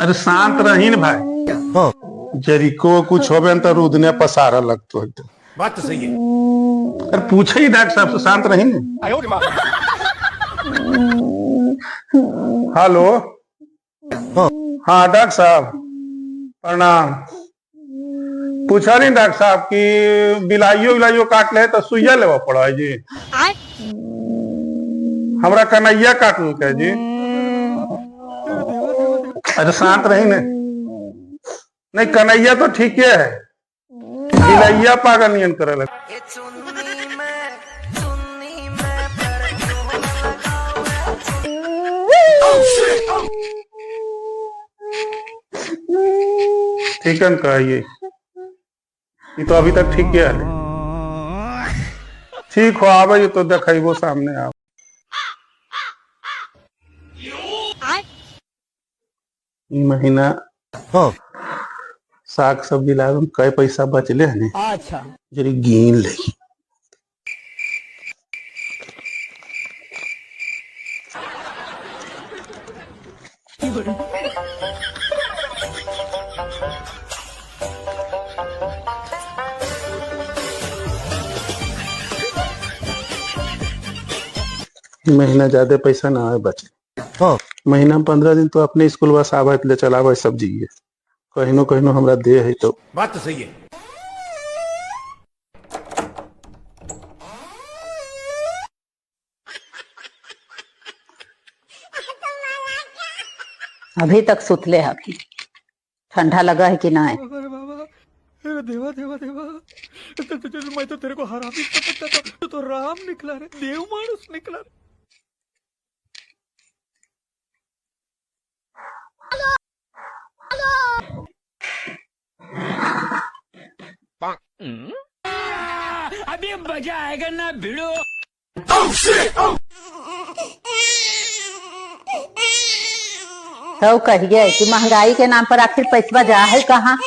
अरे शांत रही न भाई। हाँ। जरिको कुछ होबे न तो रुदने पसारा लगतो एकदम। बात तो सही है। अरे पूछे ही डॉक्टर साहब से, शांत रही न। हेलो। हाँ। हाँ डॉक्टर साहब प्रणाम। पूछा नहीं डॉक्टर साहब कि बिलाइयो विलाइयो काट ले तो सुइया लेवा पड़ा है जी। हमरा कन्हैया काट है जी। अरे शांत रही ने। नहीं कन्हैया तो ठीक है, बिलैया पागल नियन करे लगे। ठीक है न कहिए, ये तो अभी तक ठीक है। ठीक हो आवे तो देखो सामने आप। ई महीना हाँ। साग सब्जी लावे में कई पैसा बचले है ने। अच्छा। जरी गिन ले। महीना ज्यादा पैसा ना आए बचे। हाँ। महीना में 15 दिन तो अपने स्कूल बस आवे ले चलावे सब्जी है। कहिनो कहिनो हमरा दे है तो। बात तो सही है। अभी तक सुतले हकी, ठंडा लगा है कि ना है? अरे बाबा, अरे देवा देवा देवा, मैं तो तेरे को हरामी समझता था, तू तो राम निकला रे, देव मानुस निकला रे। अभी मजा आएगा ना भिड़ो। तो कहिए कि महंगाई के नाम पर आखिर पैसा जा है कहाँ?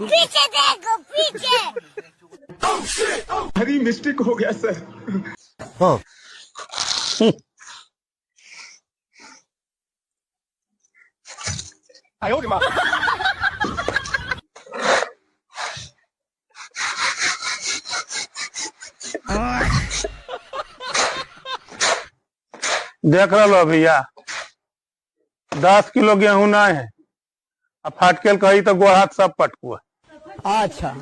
पीछे देखो पीछे। हरी मिस्टेक हो गया सर। हाँ। देख रहा हो भैया, 10 किलो गेहूं ना है, अब फाटकेल कही तो गोड़ हाथ सब पटकुआ। अच्छा।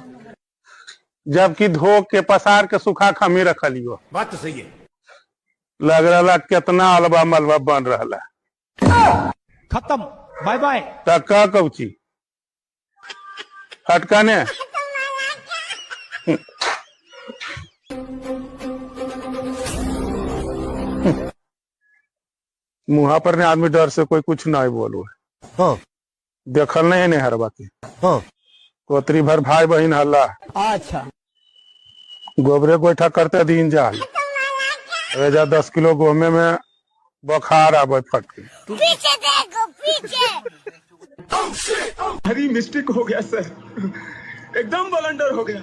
जबकि धो के पसार के सुखा खमी रखलियो। बात तो सही है। लग रहा कितना अलबा मलबा बन रहा है। खत्म, बाय बाय। तका कौची फटका ने। मुहा पर ने आदमी डर से कोई कुछ नहीं बोलो। हाँ। देखल नहीं है ने हर बाकी। हाँ। कोतरी भर भाई बहन हल्ला। अच्छा। गोबरे गोईठा करते दिन जाल। अरे जा 10 किलो गोमे में बुखार आवे फटके। पीछे देखो पीछे। हरी मिस्टेक हो गया सर, एकदम बलंडर हो गया।